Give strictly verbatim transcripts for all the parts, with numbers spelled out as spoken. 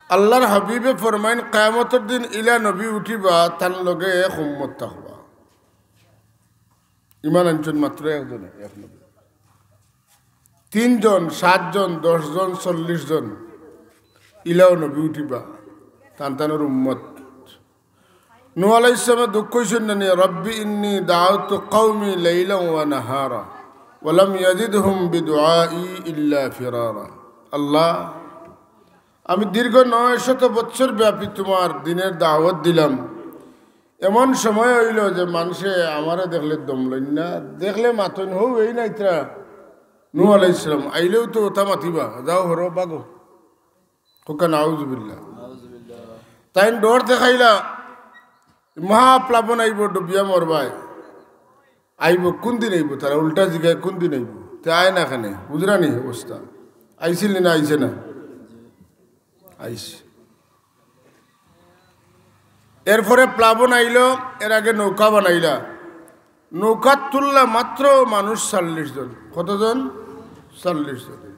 আল্লাহর হাবিবে ফরমাইন, কিয়ামতর দিন ইলা নবী উঠিবা, তান লগে এক উম্মত থাকবা। ইমান আনছইন মাত্র একজনে, এক নবী। তিনজন, সাতজন, দশজন, চল্লিশজন, ইলাও নবী উঠিবা, তান তানর উম্মত। নূহ আলাইহিস সালামে দুঃখ অইছইন না নি, "রব্বি ইন্নী দাআউতু কওমি লাইলান ওয়া নাহারা, ওয়া লাম ইয়াজিদহুম বিদুআই ইল্লা ফিরারা।" আল্লাহ, আমি দীর্ঘ নয় শত বৎসর ব্যাপী তোমার দ্বীনের দাওয়াত দিলাম। এমন সময় অইলো যে মানষে আমারে দেখলে দম লইন না, দেখলে মাতইন, "হউ, এই না ইতরা নূহ আলাইহিস সালাম, আইলেও তো অতা মাতিবা, যাও হরো, ভাগো।" কউক্কা নাউজুবিল্লাহ। তাইন ডর দেখাইলা, মহাপ্লাবন আইবো, ডুবিয়া মরবায়। আইবো, কুনদিন আইবো? তারা উল্টা জিগায়, "কুনদিন আইবো?" তে আয় না কেনে, বুঝরা নি অবস্থা? আইছিল নি না আইছে না? আইছে। এরপরে প্লাবন আইলো, এর আগে নৌকা বানাইলা। নৌকাত তুললা মাত্র মানুষ চল্লিশ জন। কতজন? চল্লিশ জন।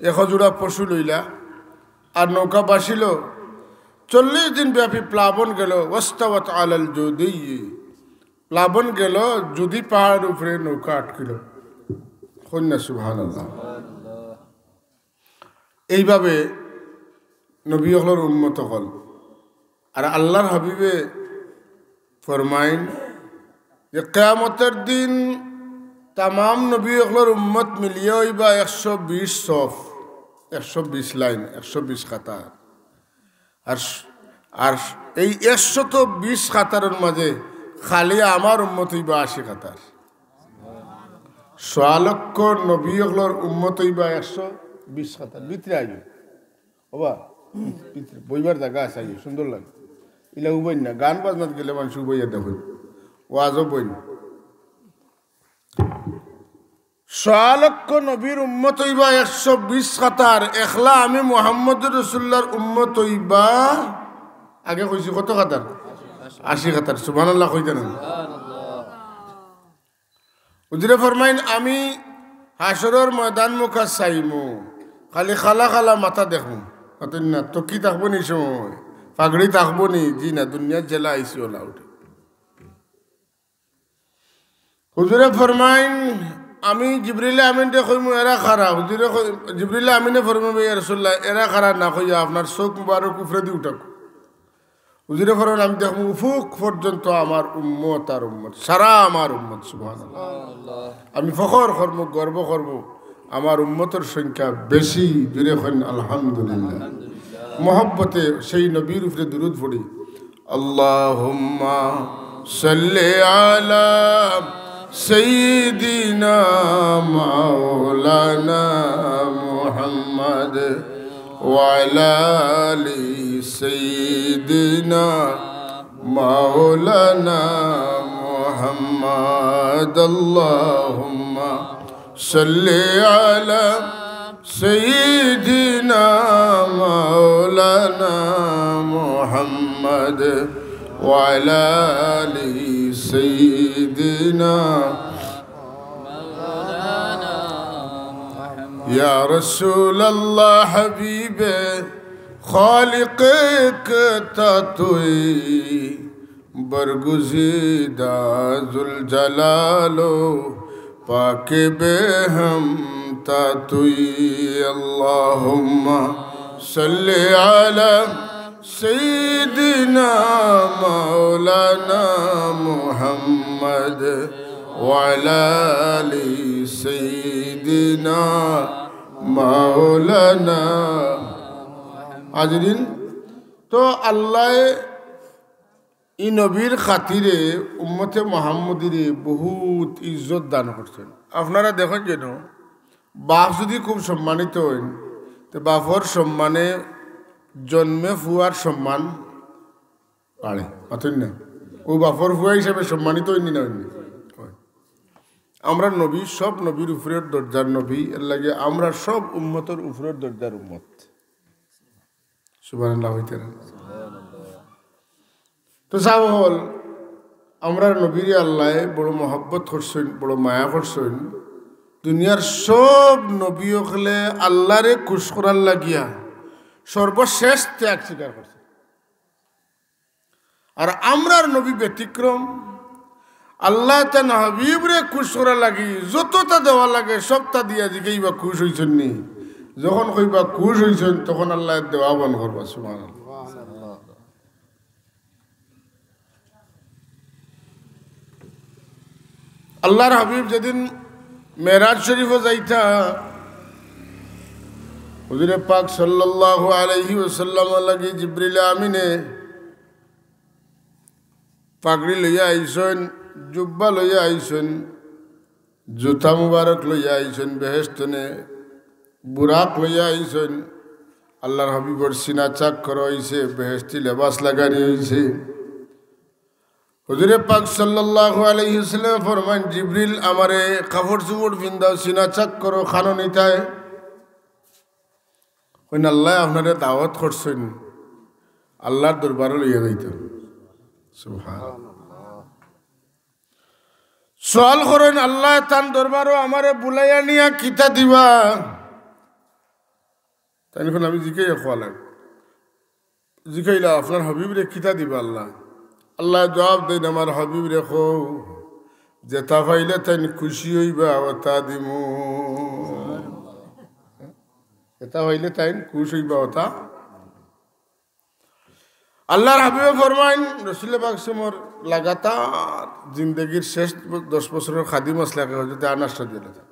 এক জোড়া পশু লইলা, আর নৌকা ভাসিল। চল্লিশ দিন ব্যাপী প্লাবন গেল। ওয়াস্তাওয়াত আলাল জুদি, প্লাবন গেল, জুদি পাহাড়র উপরে নৌকা আটকিল। কইন না সুবহানাল্লাহ। এইভাবে নবী অকলর উম্মত অকল। আর আল্লাহর হাবিবে ফরমাইন যে কিয়ামতর দিন তামাম নবী অকলর উম্মত মিলিয়া অইবা একশো বিশ সফ, একশো বিশ লাইন, একশো বিশ কাতার। আর স-, আর স-, এই একশত বিশ কাতারর মাঝে খালি আমার উম্মত অইবা আশি কাতার। সোয়া লক্ষ নবী অকলর উম্মত অইবা একশো বিশ কাতার। ভিতরে আইও। ওবা, ভিতরে বইবার জাগা আছে, আইও, সুন্দর লাগে। ইলা উবাইন না, গান বাজনাত গেলে মানুষ উবাইয়া দেখইন। ওয়াজও বইন। সোয়া লক্ষ নবীর উম্মত অইবা একশো বিশ কাতার, একলা আমি মুহাম্মদুর রাসূলুল্লাহর উম্মত অইবা, আগে কইছি কত কাতার? আশি কাতার। সুবহানাল্লাহ কইতা না? হুজুরে ফরমাইন, "আমি হাশরর ময়দান মুখা চাইমু, খালি কালা কালা মাথা দেখমু।" মাতইন না, "টুপি থাকবো নি সময়? পাগড়ি থাকবো নি?" জি না, দুনিয়ার জেলা আইছি ওলা উঠে। হুজুরে ফরমাইন, "আমি জিবরিল আমিনরে কইমু, 'এরা কারা?'" হুজুরে কই-, জিবরিল আমিনে ফরমাইন, "ইয়া রাসূলুল্লাহ, এরা কারা না কইয়া আপনার চউখ মুবারক উপরেদি উঠাউক।" হুজুরে ফরমাইন, "আমি দেখমু উফুক পর্যন্ত আমার উম্মত আর উম্মত, সারা আমার উম্মত।" সুবহানাল্লাহ। আমি ফখর করমু, গর্ব করমু, আমার উম্মতর সংখ্যা বেশি। জুরে কইন আলহামদুলিল্লাহ। মহব্বতে সেই নবীর উপরে দুরুদ পড়ি। اللهم صل على سيدنا مولانا محمد وعلى آل سيدنا مولانا محمد. اللهم صل على سيدنا مولانا محمد وعلى آل سيدنا. یا رسول اللہ، حبیب خالق، ایک تا توئی، برگزیدہ ذوالجلال و پاک بے ہمتا توئی. اللهم صل على سيدنا مولانا محمد وعلى آل سيدنا مولانا. হাজিরিন, তো আল্লায় ই নবীর খাতিরে উম্মতে মুহাম্মদীরে বহুত ইজ্জত দান করছইন। আপনারা দেখইন যেন, বাপ যুদি খুব সম্মানিত অইন, তে বাপর সম্মানে জন্মে ফুয়ার সম্মান বাড়ে, মাতইন না? অউ বাপর ফুয়া হিসাবে সম্মানিত অইন নি না অইন নি? অয়। আমরার নবী সব নবীর উপরের দরজার নবী, এরলাগি আমরা সব উম্মতর উপরের দরজার উম্মত। সুবহানাল্লাহ কইতা না? তো সাব অকল, আমরার নবীরে আল্লায় বড় মহব্বত করছইন, বড় মায়া করছইন। দুনিয়ার সব নবী অকলে আল্লারে খুশ করার লাগিয়া সর্বশেষ ত্যাগ স্বীকার করছে। আর আমরার নবী ব্যতিক্রম। আল্লায় তান হাবিবরে খুশ করার লাগি যততা দেওয়া লাগে সবতা দিয়া জিকাইবা খুশ অইছইন নি? যখন কইবা খুশ অইছইন, তখন আল্লায় দেওয়া বন্ধ করবা। সুবহানাল্লাহ। আল্লার হাবিব যেদিন মেরাজ শরীফো যাইতা, হুজুরে পাক সাল্লাল্লাহু আলাইহি ওয়াসাল্লামর লাগি জিবরিল আমিনে পাগড়ি লইয়া আইছইন, জুব্বা লইয়া আইছইন, জুতা মুবারক লইয়া আইছইন বেহেশতনে, বুরাক লইয়া আইছইন। আল্লার হাবিবর সিনা চাক করা অইছে, বেহেশতি লেবাস লাগানি অইছে। হুজুরে পাক সাল্লাল্লাহু আলাইহি ওয়াসাল্লাম ফরমাইন, "জিবরিল, আমারে কাপড় চুপড় ফিন্দাও, সিনা চাক করো, খানো নিতায়।" কইন, "আল্লায় আপনারে দাওয়াত করছইন, আল্লার দরবারো লইয়া যাইতাম।" সুবহানাল্লাহ। সওয়াল করইন, "আল্লায় তান দরবারো আমারে বুলাইয়া নিয়া কিতা দিবা?" তাইন কইন, "আমি জিকাইয়া কওয়া লাগে।" জিকাইলা, "আপনার হাবিবরে কিতা দিবা আল্লায়?" আল্লায় জবাব দেইন, "আমার হাবিবরে কও, যেতা পাইলে তাইন খুশি অইবা, অতা দিমু।" যেতা পাইলে তাইন খুশ অইবা, অতা। আল্লার হাবিবে ফরমাইন, রসুল পাক সমর লাগাতার জিন্দেগির শেষ দশ বছরর খাদিম আছলা কে হযরতে আনাস রাদিয়াল্লাহু তাআলা।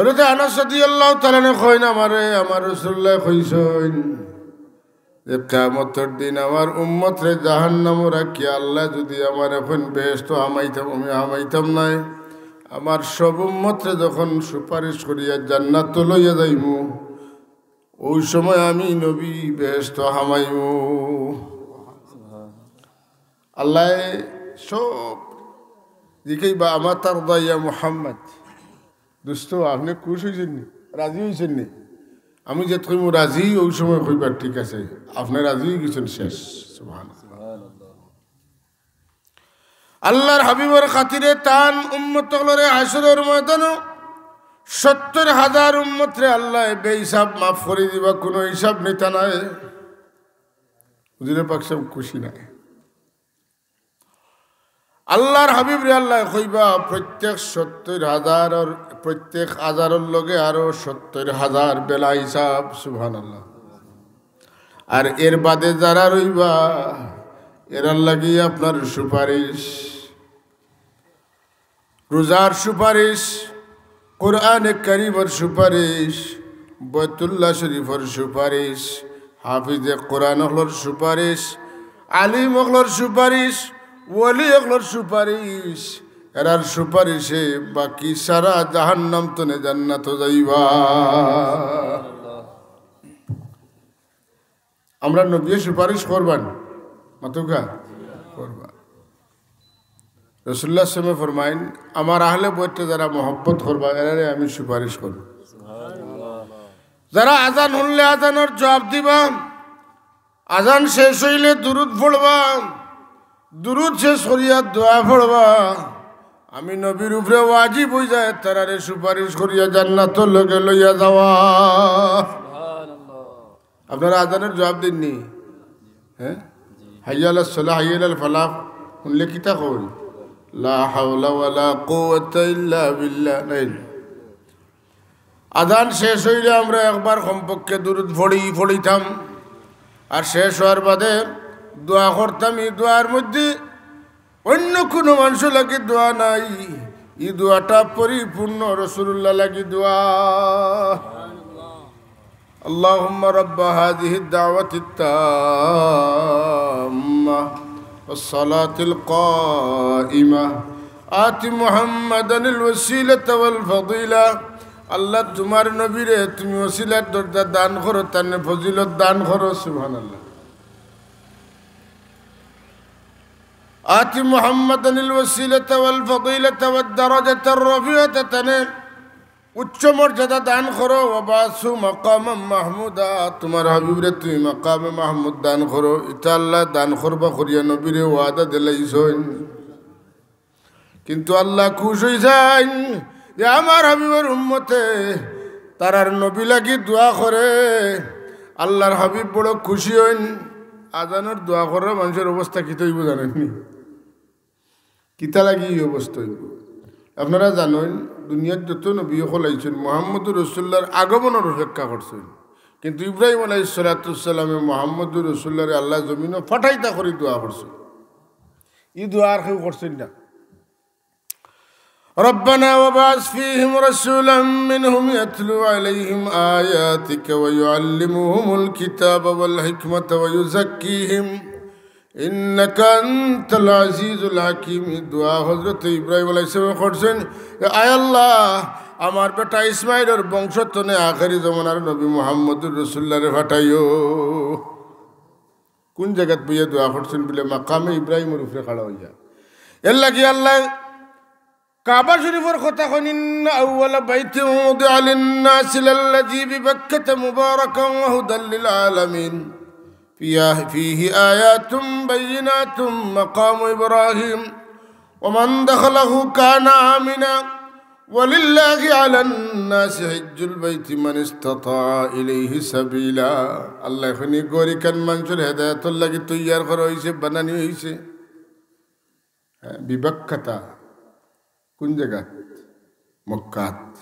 হযরতে আনাস রাদিয়াল্লাহু তাআলা আনহু কইন, "আমারে আমার রাসূলুল্লায় কইছইন যে কিয়ামতর দিন আমার উম্মতরে জাহান্নামো রাখিয়া আল্লায় যুদি আমারে কইন বেহেশতো হামাইতাম, আমি হামাইতাম নায়। আমার সব উম্মতরে যখন সুপারিশ করিয়া জান্নাতো লইয়া যাইমু, অউ সময় আমি নবী বেহেশতো হামাইমু।" আল্লায় সব জিকাইবা, "আমা তারদা ইয়া মুহাম্মদ?" দোস্ত, আপনে খুশ অইছইন নি? রাজি অইছইন নি? আমি যেত কইমু রাজি, অউ সময় কইবা, "ঠিক আছে, আপনে রাজি অইগেছইন, শেষ।" সুবহানাল্লাহ। আল্লার হাবিবর খাতিরে তান উম্মত অকলরে হাশরর ময়দানো সত্তর হাজার উম্মতরে আল্লায় বেহিসাব মাফ করি দিবা, কুনু হিসাব নিতা নায়। হুজুরে পাক সাব খুশি নায়। আল্লার হাবিবরে আল্লায় কইবা, প্রত্যেক সত্তর হাজারর, প্রত্যেক হাজারর লগে আরো সত্তর হাজার বেলা হিসাব, সুবহানাল্লাহ। আর এর বাদে যারা রইবা, এরার লাগি আপনার সুপারিশ, রোজার সুপারিশ, কোরআনে কারীমর সুপারিশ, বায়তুল্লাহ শরীফর সুপারিশ, হাফিজে কোরআন অকলর সুপারিশ, আলিম অকলর সুপারিশ, ওলি অকলর সুপারিশ, এরার সুপারিশে বাকি সারা জাহান্নাম তনে জান্নাতো যাইবা। আমরা নবীয়ে সুপারিশ করবা নি? মাতউক্কা, করবা। রাসূলুল্লাহ সাল্লাল্লাহু আলাইহি ওয়াসাল্লামে ফরমাইন, "আমার আহলে বয়তে যারা মহব্বত করবা, এরারে আমি সুপারিশ করমু।" যারা আজান হুনলে আজানর জুয়াব দিবা, আজান শেষ অইলে দুরুদ পড়বা, দুরুদ শেষ করিয়া দোয়া পড়বা, আমি নবীর উপরে ওয়াজিব অইযায় তারারে সুপারিশ করিয়া জান্নাতর লগে লইয়া যাওয়া। আপনারা আজানর জুয়াব দেইন নি? হ্যাঁ? হাইয়া আলাস সালাহ, হাইয়া আলাল ফালাহ হুনলে কিতা কই? লা হাওলা ওয়ালা কুওয়াতা ইল্লা বিল্লাহ। নায়। আজান শেষ অইলে আমরা একবার কমপক্ষে দুরুদ পড়ি, পড়িতাম। আর শেষ অওয়ার বাদে দোয়া করতাম। ই দোয়ার মধ্যে অইন্য কুনু মানষর লাগি দোয়া নাই। ই দোয়াটা পরিপূর্ণ রাসূলুল্লাহর লাগি দোয়া। اللهم رب هذه الدعوة التامة والصلاة القائمة آت محمدا الوسيلة والفضيلة। আল্লাহ, তুমার নবীরে তুমি ওসিলার দরজা দান করো, তানে ফজিলত দান করো। সুবহানাল্লাহ। آت محمدا الوسيلة والفضيلة والدرجة الرفيعة, তানে উচ্চ মর্যাদা দান করো। وابعثه مقاما محمودا, তুমার হাবিবরে তুমি মাকামে মাহমুদ দান করো। ইতা আল্লায় দান করবা করিয়া নবীরে ওয়াদা দিলাইছইন। কিন্তু আল্লাহ খুশ অইযাইন যে আমার হাবিবর উম্মতে তারার নবী লাগি দোয়া করে, আল্লাহর হাবিব বড় খুশি অইন, আজানর দোয়া করার মানুষর অবস্থা কিতা অইবো জানইননি? কিতা লাগি ই অবস্থা অইবো? আপনারা জানইন, দুনিয়াত যত নবী অকল আইছইন, মুহাম্মদুর রাসূলুল্লাহর আগমনর অপেক্ষা করছইন, কিন্তু ইব্রাহিম আলাইহিস সালাতু ওয়াস সালামে মুহাম্মদুর রাসূলুল্লাহরে আল্লাহ জমিনো ফাটাইতা করি দোয়া করছইন। ই দোয়া আর কেউ করছইন না। ربنا وابعث فيهم رسولا منهم يتلو عليهم آياتك ويعلمهم الكتاب والحكمة ويزكيهم إنك أنت العزيز الحكيم। ই দোয়া হযরত ইব্রাহিম আলাইহিস সালাম করছইন যে, "আয় আল্লাহ, আমার বেটা ইসমাইলর বংশ তনে আখেরি জমানার নবী মুহাম্মদুর রাসূলুল্লাহরে ফাটাইও।" কোন জাগাত বইয়া দোয়া করছইন বুলে? মাকামে ইব্রাহিমর উপরে খাড়া অইয়া। এর লাগি আল্লাহ কাবা শরীফর কথা কইন, "إن أول بيت وضع للناس للذي ببكة مباركا وهدى للعالمين فيه، فيه آيات بينات مقام إبراهيم ومن دخله كان آمنا ولله على الناس حج البيت من استطاع إليه سبيلا।" আল্লাহ কইন, ই ঘর ইখান মানষর হেদায়েতর লাগি তৈয়ার করা অইছে, বানানি অইছে। হ্যাঁ, বিবাক্কাতা। কোন জাগাত? মক্কাত।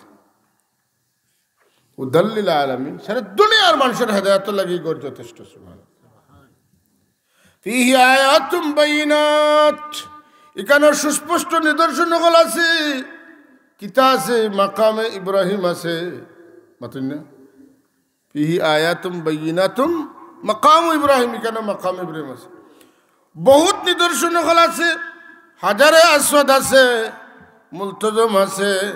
হুদাল লিল আলামিন, সারা দুনিয়ার মানষর হেদায়েতর লাগি ই ঘর যথেষ্ট। সুবহানাল্লাহ। ফিহি আয়াতুম বাইয়িনাত, ইখানো সুস্পষ্ট নিদর্শন অকল আছে। কিতা আছে? মাকামে ইব্রাহিম আছে। মাতইন না? ফিহি আয়াতুম বাইয়িনাতুম মাকামু ইব্রাহিম, ইখানো মাকামে ইব্রাহিম আছে। বহুত নিদর্শন অকল আছে, হাজারে আসওয়াদ আছে, মুলতজম আছে,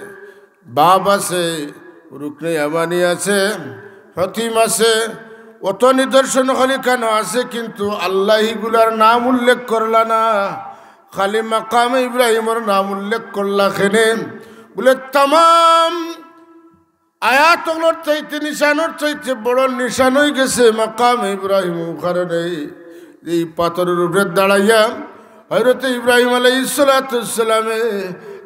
বাব আছে, রুকনে ইয়ামানি আছে, হতিম আছে, অত নিদর্শন অকল ইখানো আছে, কিন্তু আল্লাহ ইগুলার নাম উল্লেখ করলা না, খালি মাকামে ইব্রাহিমর নাম উল্লেখ করলা। কেনে? বুলে তামাম আয়াত অকলর চাইতে, নিশানর চাইতে বড় নিশান অইগেছে মাকামে ইব্রাহিম। অউ কারণে ই পাথরর উপরে দাঁড়াইয়া হযরতে ইব্রাহিম আলাইহিস সালাতু ওয়াস সালামে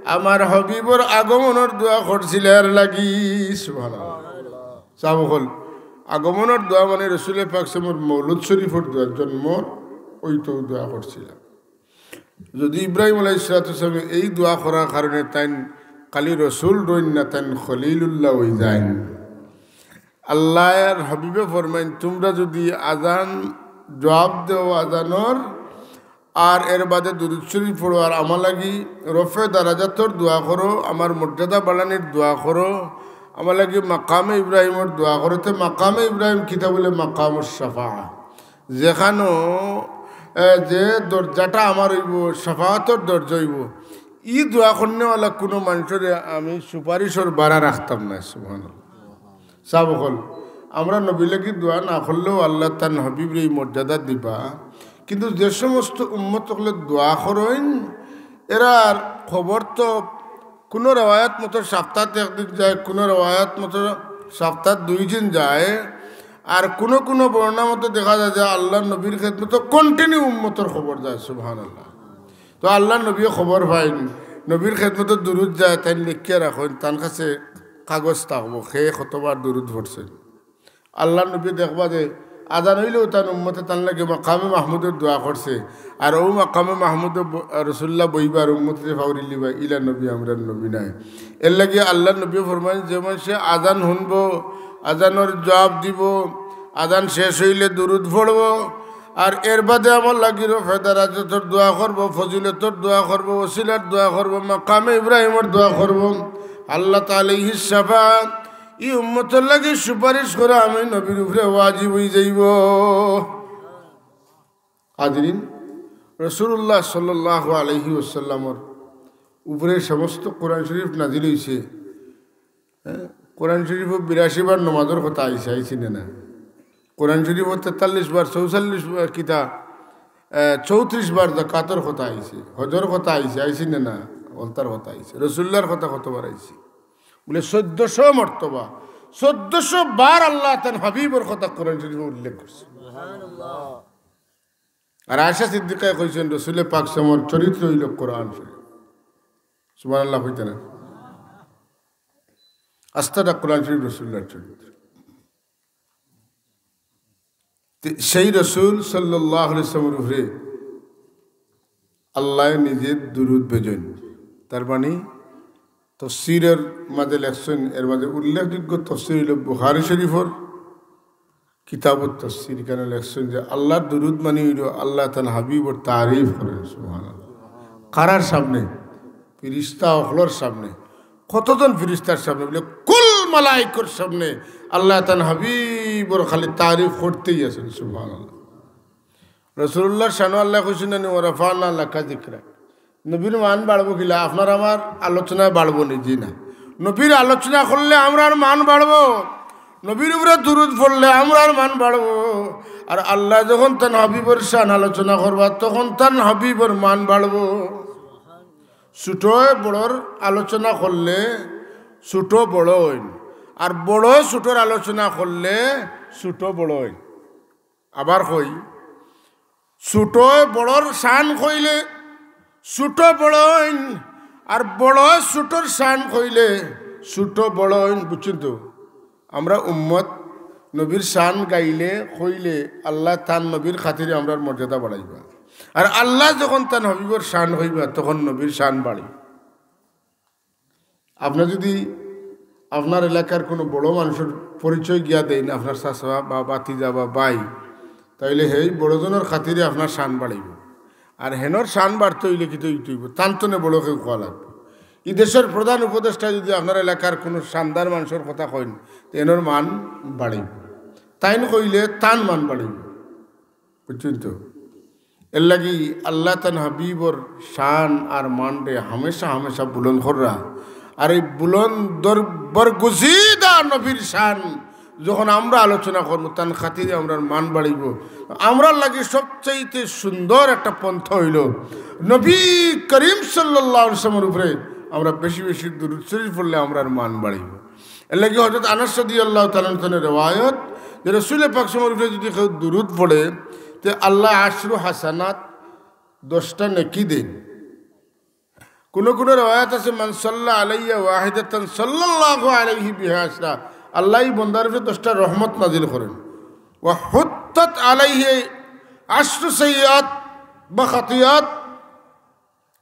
আমার হাবিবর আগমনর দোয়া করছিলা এর লাগি। সুবহানাল্লাহ। সাব অকল, আগমনর দোয়া মানে রসুলে পাক সাল্লাল্লাহু আলাইহি ওয়াসাল্লামর মৌলুদ শরীফর দোয়া, জন্মর অইতো দোয়া করছিলা। যদি ইব্রাহিম আলাইহিস সালাতু ওয়াস সালামে এই দোয়া করার কারণে তাইন খালি রসুল রইন না, তাইন খলিলুল্লাহ অইযাইন। আল্লাহর হাবিবে ফরমাইন, তুমরা যদি আজান জবাব দেও আজানর, আর এর বাদে দুরুদ শরীফ পড়ো, আর আমার লাগি রফে দারাজাতর দোয়া করো, আমার মর্যাদা বাড়ানির দোয়া করো, আমার লাগি মাকামে ইব্রাহিমর দোয়া করো, তে মাকামে ইব্রাহিম কিতা বুলে? মাকামুস শাফাআ। যেখানো, এ, যে দরজাটা আমার অইবো, শাফাআতর দরজা অইবো, ই দোয়া করনেওয়ালা কুনু মানষরে আমি সুপারিশর বারা রাখতাম না। সুবহানাল্লাহ। সাব অকল, আমরা নবীর লাগি দোয়া না করলেও আল্লাহ তান হাবিবরে ই মর্যাদা দিবা, কিন্তু যে সমস্ত উম্মত অকলে দোয়া করইন, এরার খবর তো কুনু রেওয়ায়াত মতো সাপ্তাত একদিন যায়, কুনু রেওয়ায়াত মতো সাপ্তাত দুই দিন যায়, আর কুনু কুনু বর্ণনা মতো দেখা যায় যে আল্লাহর নবীর খেদমতো continue উম্মতর খবর যায়। সুবহানাল্লাহ। তো আল্লাহর নবীয়ে খবর পাইন, নবীর খেদমতো দুরুদ যায়, তাইন লেখিয়া রাখইন, তান কাছে কাগজ থাকবো, কে কতবার দুরুদ পড়ছে। আল্লাহর নবী দেখবা যে আজান অইলেও তান উম্মতে তান লাগি মাকামে মাহমুদর দোয়া করছে, আর অউ মাকামে মাহমুদো ব-, রসুল্লাহ বইবার উম্মতে যে ফাউরিলিবা, ইলা নবী আমরার নবী নায়। এর লাগি আল্লাহর নবী ফরমাইন, যে মানষে আজান হুনবো, আজানর জবাব দিবো, আজান শেষ অইলে দুরুদ পড়বো, আর এর বাদে আমার লাগি রফে দারাজাতর দোয়া করবো, ফজিলতর দোয়া করবো, ওসিলার দোয়া করবো, মাকামে ইব্রাহিমর দোয়া করবো, হাল্লাত আলাইহিস শাফাআত, ই উম্মতর লাগি সুপারিশ করা আমি নবীর উপরে ওয়াজিব অইযাইবো। হাজিরিন, রাসূলুল্লাহ সাল্লাল্লাহু আলাইহি ওয়াসাল্লামর উপরে সমস্ত কোরআন শরীফ নাজিল অইছে। হ্যাঁ, কোরআন শরীফো বিরাশি বার নমাজর কথা আইছে, আইছে নি না? কোরআন শরীফো তেতাল্লিশ বার, চৌচল্লিশ বার কিতা, আহ, চৌত্রিশ বার জাকাতর কথা আইছে, হজর কথা আইছে, আইছে নি না? অলতার কথা আইছে, রসুল্লার কথা কতবার আইছে? বুলে চৌদ্দশো মর্তবা, চৌদ্দশো বার আল্লাহ তান হাবিবর কথা কোরআন শরীফো উল্লেখ করছে। আর আয়েশা সিদ্দিকায় কইছইন, রসুলে পাক সাল্লাল্লাহু আলাইহি ওয়াসাল্লামর চরিত্র অইলো কোরআন শরীফ। সুবহানাল্লাহ কইতা না? আস্তাটা কোরআন শরীফ রসুল্লার চরিত্র। তে সেই রসুল সাল্লাল্লাহু আলাইহি ওয়াসাল্লামর উপরে আল্লায় নিজে দুরুদ ভেজইন। তার মানে তফসিরর মাঝে লেখছইন, এর মাঝে উল্লেখযোগ্য তফসির অইলো বুখারী শরীফর কিতাবুত তফসির। ইখানো লেখছইন যে আল্লার দুরুদ মানে অইলো আল্লায় তান হাবিবর তারিফ করইন। সুবহানাল্লাহ। কারার সামনে? ফিরিস্তা অকলর সামনে। কতজন ফিরিস্তার সামনে? বলে, কুল মালাইকর সামনে আল্লায় তান হাবিবর খালি তারিফ করতেউ আছইন। সুবহানাল্লাহ। রাসূলুল্লাহর শানো আল্লায় কইছইন না নি, "ওয়া রাফা'না লাকা যিকরাক।" নবীর মান বাড়বো কিলা? আপনার আমার আলোচনায় বাড়বো নি? জি না। নবীর আলোচনা করলে আমরার মান বাড়বো, নবীর উপরে দুরুদ পড়লে আমরার মান বাড়বো। আর আল্লায় যখন তান হাবিবর শান আলোচনা করবা, তখন তান হাবিবর মান বাড়বো। ছোটয় বড়র আলোচনা করলে ছোট বড় অইন, আর বড়য় ছোটর আলোচনা করলে ছোট বড় অইন। আবার কই, ছোটয় বড়র শান কইলে ছোট বড় অইন, আর বড়য় ছোটর শান কইলে ছোট বড় অইন। বুঝছইন তো? আমরা উম্মত, নবীর শান গাইলে কইলে আল্লায় তান নবীর খাতিরে আমরার মর্যাদা বাড়াইবা। আর আল্লায় যখন তান হাবিবর শান কইবা, তখন নবীর শান বাড়ে। আপনে যদি আপনার এলাকার কুনু বড় মানষর পরিচয় গিয়া দেইন, আপনার চাচা বা ভাতিজা বা ভাই, তাইলে হেই বড়জনর খাতিরে আপনার শান বাড়িবো। আর হেনর শান বাড়তে অইলে কিতা অইতো অইবো? তান তনে বড় কেউ কওয়া লাগবো। ই দেশর প্রধান উপদেষ্টা যদি আপনার এলাকার কুনু শানদার মানষর কথা কইন, তে হেনর মান বাড়িবো। তাইন কইলে তান মান বাড়িবো। বুঝছইন তো? এরলাগি আল্লায় তান হাবিবর শান আর মানরে হামেশা হামেশা বুলন্দ কররা। আর এই বুলন্দ দর-, বরগুজিদা নবীর শান যখন আমরা আলোচনা করমু, তান খাতিরে আমরার মান বাড়িবো। আমরার লাগি সবচাইতে সুন্দর একটা পন্থা অইলো নবী করিম সাল্লাল্লাহু আলাইহি ওয়াসাল্লামর উপরে আমরা বেশি বেশি দুরুদ শরীফ পড়লে আমরার মান বাড়িবো। এরলাগি হযরত আনাস রাদিয়াল্লাহু তাআলা আনহু তনে রেওয়ায়ত যে রসুল পাক সাল্লাল্লাহু আলাইহি ওয়াসাল্লামর উপরে যদি কেউ দুরুদ পড়ে, তে আল্লায় আশরু হাসানাত, দশটা নেকি দেইন। কুনু কুনু রেওয়ায়ত আছে, "মান সাল্লা আলাইয়া ওয়াহিদাতান সাল্লাল্লাহু আলাইহি বিহা আশরা।" আল্লায় ই বন্দার উপরে দশটা রহমত নাজিল করইন। "ওয়া হুত্তাত আলাইহি আশরু সাইয়্যাত বা খাতিয়াত।"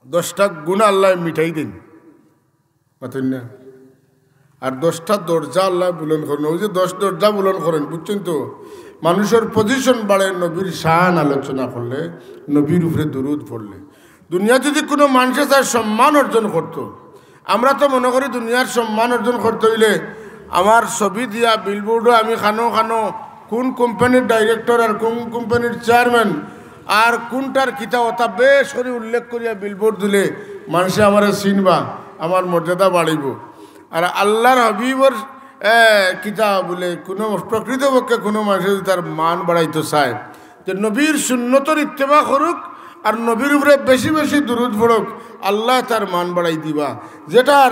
দশটা গুনা আল্লায় মিটাই দেইন। মাতইন না? আর দশটা দরজা আল্লায় বুলন্দ করইন। ওই যে দশ দরজা বুলন্দ করইন, বুঝছইন তো? মানুষর position বাড়ে নবীর শান আলোচনা করলে, নবীর উপরে দুরুদ পড়লে। দুনিয়াত যদি কুনু মানষে তার সম্মান অর্জন করতো, আমরা তো মনো করি দুনিয়ার সম্মান অর্জন করতে অইলে আমার ছবি দিয়া billboard-ও আমি খানো খানো কুন কোম্পানির director আর কুন কোম্পানির chairman আর কুনটার কিতা অতা বেশ করি উল্লেখ করিয়া billboard দিলে মানষে আমারে চিনবা, আমার মর্যাদা বাড়িবো। আর আল্লার হাবিবর, এ, কিতা বলে, কুনু প্রকৃতপক্ষে কুনু মানষে যদি তার মান বাড়াইতো চায়, তে নবীর সুন্নতর ইত্তেবা করুক আর নবীর উপরে বেশি বেশি দুরুদ পড়ুক, আল্লায় তার মান বাড়াই দিবা। যেটার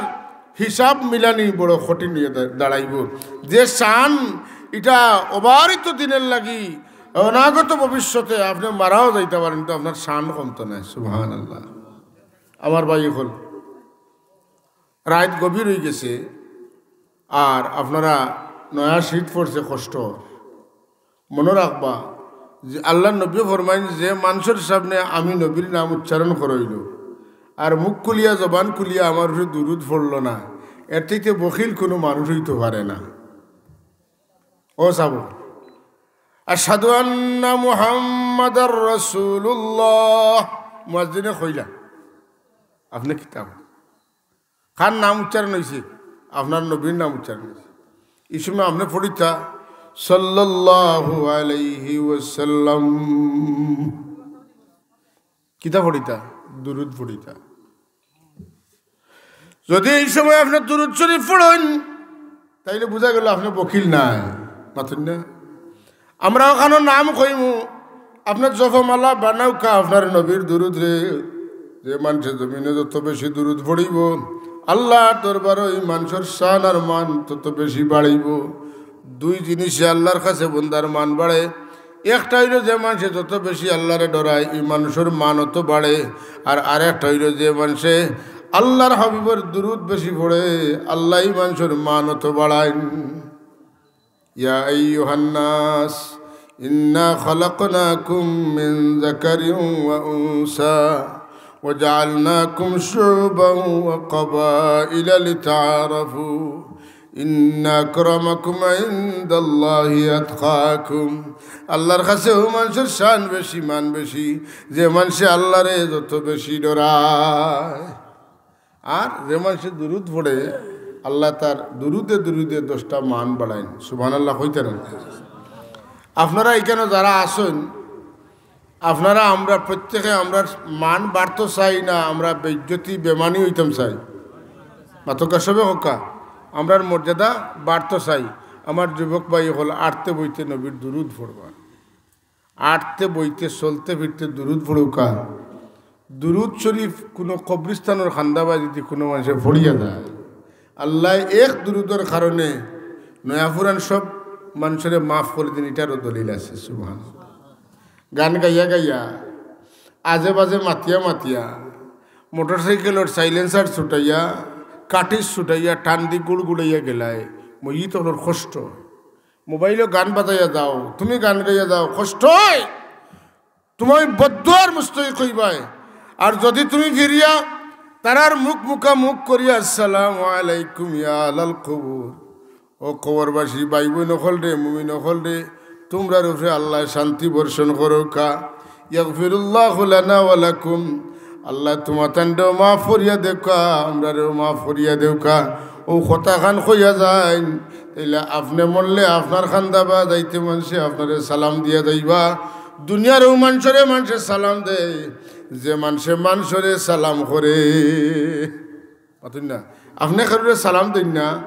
হিসাব মিলানি বড় কঠিন অইয়া দা-, দাঁড়াইবো। যে শান, ইটা অবারিত দিনর লাগি, অনাগত ভবিষ্যতে আপনে মারাও যাইতা পারইন, কিন্তু আপনার শান কমতো নায়। সুবহানাল্লাহ। আমার ভাই অকল, রাইত গভীর অইগেছে, আর আপনারা নয়া শীত পড়ছে, কষ্ট। মনো রাখবা যে আল্লার নবীয়ে ফরমাইন, যে মানষর সামনে আমি নবীর নাম উচ্চারণ করাইলো আর মুখ খুলিয়া, জবান খুলিয়া আমার উপরে দুরুদ পড়লো না, এর থাইতে বখিল কুনু মানুষ অইতো পারে না। ও সাব, আশহাদু আন্না মুহাম্মাদার রাসূলুল্লাহ, মুয়াজ্জিনে কইলা, আপনে কিতা, কার নাম উচ্চারণ অইছে? আপনার নবীর নাম উচ্চারণ অইছে। ই সময় আপনে পড়িতা সাল্লাল্লাহু আলাইহি ওয়াসাল্লাম। কিতা পড়িতা? দুরুদ পড়িতা। যদি এই সময় আপনে দুরুদ শরীফ পড়ইন, তাইলে বুঝা গেল আপনে বখিল নায়। মাতইন না? আমরা অখানো নাম কইমু, আপনে জপমালা বানাউক্কা আপনার নবীর দুরুদরে। যে মানষে জমিনো যত বেশি দুরুদ পড়িবো, আল্লার দরবারো ই মানষর শান আর মান তত বেশি বাড়িবো। দুই জিনিসে আল্লার কাছে বন্দার মান বাড়ে। একটা অইলো যে মানষে যত বেশি আল্লারে ডরায়, ই মানষর মান অত বাড়ে। আর আরেকটা অইলো যে মানষে আল্লার হাবিবর দুরুদ বেশি পড়ে, আল্লায় ই মানষর মান অত বাড়াইন। ইয়া আইয়ুহান নাস, إنا خلقناكم من ذكر وأنثى وجعلناكم شعوبا وقبائل لتعارفوا إن أكرمكم عند الله أتقاكم। আল্লাহর কাছে অউ মানষর শান বেশি, মান বেশি, যে মানষে আল্লাহরে যত বেশি ডরায়। আর যে মানষে দুরুদ পড়ে, আল্লায় তার দুরুদে দুরুদে দশটা মান বাড়াইন। সুবহানাল্লাহ কইতা না? আপনারা ইখানো যারা আছইন, আপনারা, আমরা প্রত্যেকে আমরার মান বাড়তো চাই না, আমরা বেইজ্জতি বেমানি অইতাম চাই? মাতউক্কা সবে কউক্কা, আমরার মর্যাদা বাড়তো চাই। আমার যুবক ভাই অকল আটতে বইতে নবীর দুরুদ পড়বা, আটতে বইতে চলতে ফিরতে দুরুদ পড়উক্কা। দুরুদ শরীফ কুনু কবরিস্তানর কান্দাবায় যুদি কুনু মানষে পড়িয়া যায়, আল্লায় এক দুরুদর কারণে নয়া পুরান সব মানষরে মাফ করি দেইন, ইটারও দলিল আছে। সুবহানাল্লাহ। গান গাইয়া গাইয়া, আজে বাজে মাতিয়া মাতিয়া, মোটরসাইকেলর silencer ছুটাইয়া, কাটিস ছুটাইয়া, টান দি গুড় গুড়াইয়া গেলায়, মইয়িত অকলর কষ্ট। মোবাইলো গান বাজাইয়া যাও, তুমি গান গাইয়া যাও, কষ্ট অয়, তুমি বদদুয়ার মুস্তাহিক অইবায়। আর যুদি তুমি ফিরিয়া তারার মুখ মুখামুখ করিয়া, আসসালামু আলাইকুম ইয়া আহলাল কবুর, ও কবরবাসী ভাই বইন অকলরে, মুমিন অকলরে, তুমরার উপরে আল্লায় শান্তি বর্ষণ করউক্কা। ইয়াগফিরুল্লাহু লানা ওয়া লাকুম। আল্লায় তুমাতানরেও মাফ করিয়া দেউক্কা, আমরারেও মাফ করিয়া দেউক্কা। অউ কথাখান কইয়া যাইন, তাইলে আপনে মরলে আপনার কান্দাবায় যাইতে মানষে আপনারে সালাম দিয়া যাইবা। দুনিয়ার অউ মানষরে মানষে সালাম দেয়, যে মানষে মানষরে সালাম করে। মাতইন না? আপনে কারুরে সালাম দেইন না,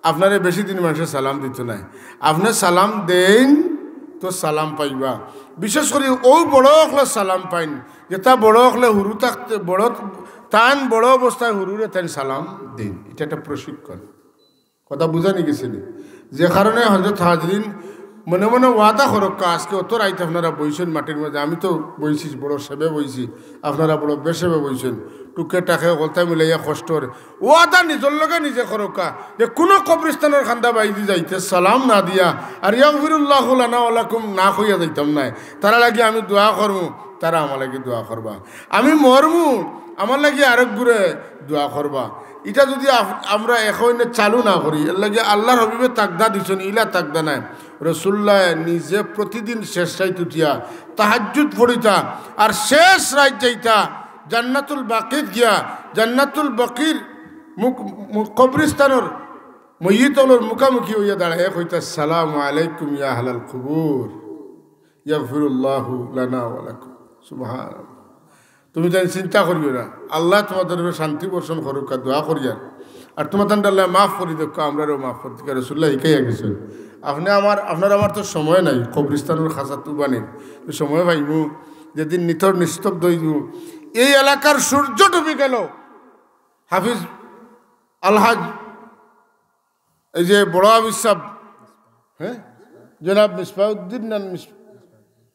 আপনারে বেশি দিন মানষে সালাম দিতো নায়। আপনে সালাম দেইন তো সালাম পাইবা। বিশেষ করি অউ বড় অকলে সালাম পাইন, যেতা বড় অকলে হুরু থাকতে, বড়, তান বড় অবস্থায় হুরুরে তাইন সালাম দেইন। ইটা একটা প্রশিক্ষণ। কথা বুঝা নি গেছে নি? যে কারণে হযরত হাজিরিন মনে মনে ওয়াদা করউক্কা, আজকে অত রাইত আপনারা বইছইন মাটির মাঝে, আমি তো বইছি, বড় সেবে বইছি, আপনারা বড় বেসেবে বইছইন, টুকে টাকে অকলতা মিলাইয়া কষ্টর ওয়াদা নিজর লগে নিজে করউক্কা, যে কুনু কবরিস্তানর কান্দাবায়দি যাইতে সালাম না দিয়া আর ইয়াগফিরুল্লাহু লানা ওয়া লাকুম না কইয়া যাইতাম নায়। তারার লাগি আমি দোয়া করমু, তারা আমার লাগি দোয়া করবা। আমি মরমু, আমার লাগি আরেকগুরে দোয়া করবা। ইটা যুদি আপ-, আমরা একইনে চালু না করি, এরলাগি আল্লাহর হাবিবে তাকদা দিছইন, ইলা তাকদা নায়। রাসুলুল্লায় নিজে প্রতিদিন শেষ রাইত উঠিয়া তাহাজ্জুদ পড়িতা, আর শেষ রাইত যাইতা জান্নাতুল বাকিত গিয়া, জান্নাতুল বাকির মুখ, মুখ, কবরিস্তানর মইয়িত অকলর মুখামুখি অইয়া দাঁড়াইয়া কইতা, "আসসালামু আলাইকুম ইয়া আহলাল কুবুর, ইয়াগফিরুল্লাহু লানা ওয়া লাকুম।" সুবহানাল্লাহ। তুমিতাইন চিন্তা করিও না, আল্লায় তুমাতানর উপরে শান্তি বর্ষণ করউক্কা, দোয়া করিয়ার। আর তুমাতানরে আল্লায় মাফ করি দেউক্কা, আমরারেও মাফ করি দেউক্কা, রাসুলুল্লায় হিকাইয়া গেছইন। আপনে আমার, আপনার আমার তো সময় নাই, কবরিস্তানর খাসা তুবানির সময় পাইমু, যেদিন নিথর নিস্তব্ধ অইযিবো। এই এলাকার সূর্য ডুবি গেল, হাফিজ আলহাজ, এই যে বড় হাফিজ সাব, হ্যাঁ, জনাব মিসবাউদ্দিন না মিস-,